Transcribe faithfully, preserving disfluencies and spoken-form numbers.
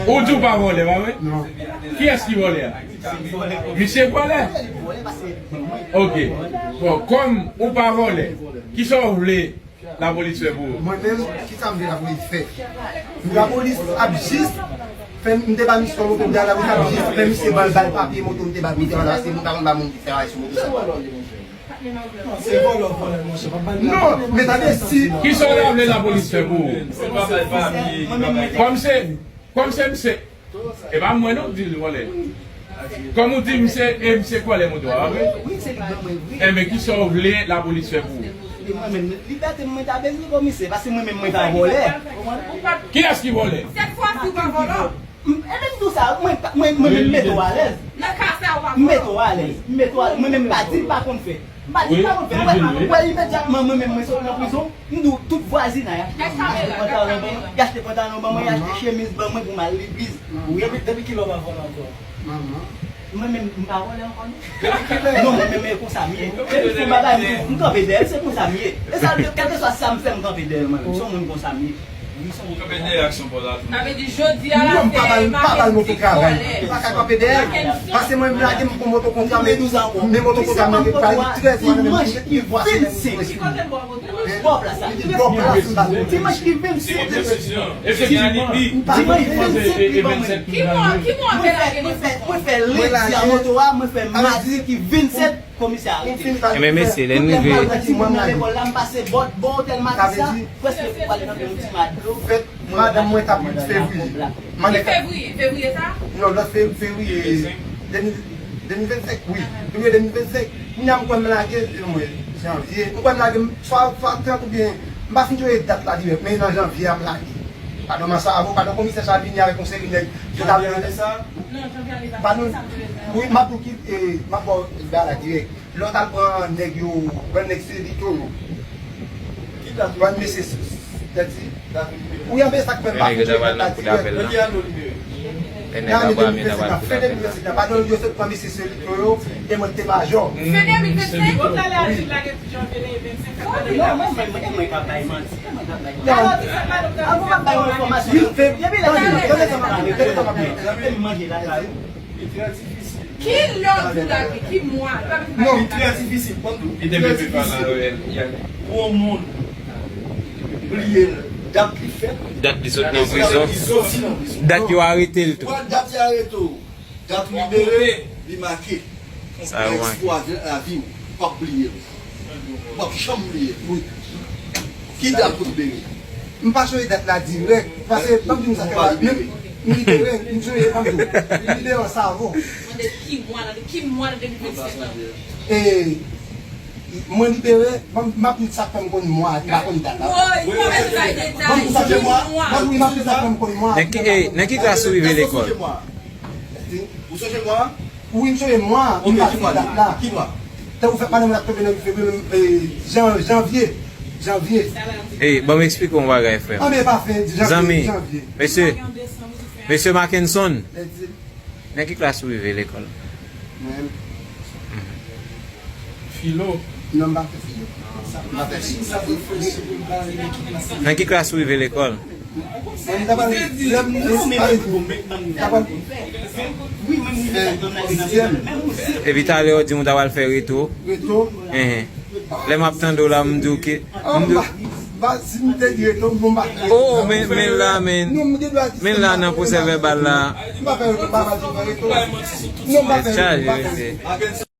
Ou di w pa vòlè, pa vre? Non. Kiyès ki vòlè a? Misye vòlè? Ok. Bon, kòm ou pa vòlè, kisa w vle lapolis fè pou ou? Mwen menm, kisa m vle lapolis fè? Lapolis ap jis fè m, m te ba misye yon moto, lapolis ap jis fè misye ban l, ba l papye moto m te ba misye, paske m pa konn ba moun ki fè bagay sou moto sa. Non, men tande si. Kisa w ta vle lapolis fè pou ou? Kòm se, kòm se misye, e pa mwen non k di l vòlè. Kòm ou di misye, e misye k vòlè moto a, pa vre? Enben, kisa w vle lapolis fè pou ou? E mwen menm, libète m mwen ta bezwen komisè, paske mwen menm mwen pa vòlè. Kiyès ki vòlè? Sèt fwa si w pa vòlè. M- Enben m di w sa, mwen, mwen, mwen menm m mete w alèz. Nan ka sa, w pa vòlè. M mete w alèz. M mete w alèz. Mwen menm m pa di l pa konn fè. M pa di l pa konn fè. Ou wè, ou wè imedyatman mwen menm mwen sot nan prizon, m di w tout vwazinay achte pantalon ban mwen, y achte pantalon ban mwen, y achte chemiz ban mwen pou m al legliz. Depi, depi kilè w pa vòlè ankò? Mwen menm m pa vòlè ankò non. Non, mwen menm e konsa m ye. Depi fè bagay m, m kanpe dèyè l, se konsa m ye. E sa, kèlkeswa sa m fè, m kanpe dèyè l mwen menm. Se yon moun konsa m ye. Ou kanpe dèyè aksyon pa w la tou. Sa vle di jodi a la, non, m pa ba l, m pa ba l moto travay. M pa ka kanpe dèyè l. Paske mwen m lage m pou moto kontra m, men moto kontra m nan gen pral trèz mwa nan menm. Dimanch ki vennsenk. Bò plas la. Dimanch ki vennsenk. Dimanch vennsenk li ban mwen. Ki mwa, ki mwa w te lage moto? Mwen fè, mwen fè lendi a moto a, mwen fè madi ki vennsenp komisè a arete m. Enben mesye, lè n rive. Mwen nan lekòl la, m pase bò, bò otèl Matris la, prèske pou ale nan yon ti ma dlo. Fèt madanm mwen t ap fevriye. Ki fevriye? Fevriye sa? Non, lòt fe- fevriye. Vennsenk. De mil, de mil vennsenk, wi. Fevriye de mil vennsenk. Kounye a m kwè m lage, mwen, janvye. M kwè m lage m swa, swa trant oubyen, m pa fin sonje dat la dirèk, men nan janvye a m lage. Pandan mwa sa, avan, pandan komisè sa vini avèk yon seri nèg, yo t ap. Janvye ane sa? Non, janvye ane sa. Pandan, wi, m ap di w ki, e, m ap ba w bagay la dirèk. Lè w t al pran nèg yo, pran nèg se Lito yo. Ki dat? Pran mesye Tèdi. Wi, anben sa k fè m pa fin jwe dat la dirèk. Nan ane de mil vennsenk nan, fen de mil vennsenk nan, pandan yo sot pran mesye se Lito yo, e mwen te majò. Fen de mil vennsenk? Wi. Non, mwen, mwen, mwen, mwen ka bay manti, mwen ka bay manti. Non. Avan m ap bay yon enfòmasyon. Depi lè sa, tande sa m ap di, tande sa m ap di. Manje lakay ou. Ki lè w di w lage? Ki mwa? Non, li trè difisil. Pou yon moun bliye dat li fèt, dat li sot nan prizon, dat yo arete l tou. Dat yo arete w, dat ou libere, li make. Sa yo make. Pou lavi w, w p ap bliye l. W p ap janm bliye l. Ki dat ou libere? M pa sonje dat la dirèk, paske m ap di w sa fè, m libere, m sonje, m ap di w, m libere an savon. Mande ki mwa nan, ki mwa nan de mil vennsenk lan? E, mwen libere, m, m ap di w sa k fè m konn mwa, m pa konn dat la. Woy, ou pa bezwen bay detay. Ki mwa? M ap di w sa k fè m konn mwa. Nan ki, e, nan ki klas ou rive lekòl? Ou sonje mwa? Wi, m sonje mwa, m pa di dat la. Ki mwa? Tankou fèt madanm mwen ap tonbe nan uit fevriye, e, jan-, janvye. Janvye. Ey, ban m eksplike w yon bagay, frè m. Anben pa fen janvye, janvye. Mesye, mesye Mackenson, nan ki klas ou rive lekòl? Mwen. Filo. Non, m pa fè filo. M pa fè filo. Nan ki klas ou rive lekòl? Mwen, m ta pral, lè m, m ta pral fè dizyèm. Epi talè w di m w ta pral fè reto. Reto. Enhen. Lè m ap tande w la, m di w ke, m di w. Ba, si m te di reto, bon, m pa fè reto. Oh, men, men la, men. Non, m gen dwa di men la, nan pwosè vèbal la. M pa fè reto, m pa pral di fè reto. Non, m pa fè reto, m pa fè reto.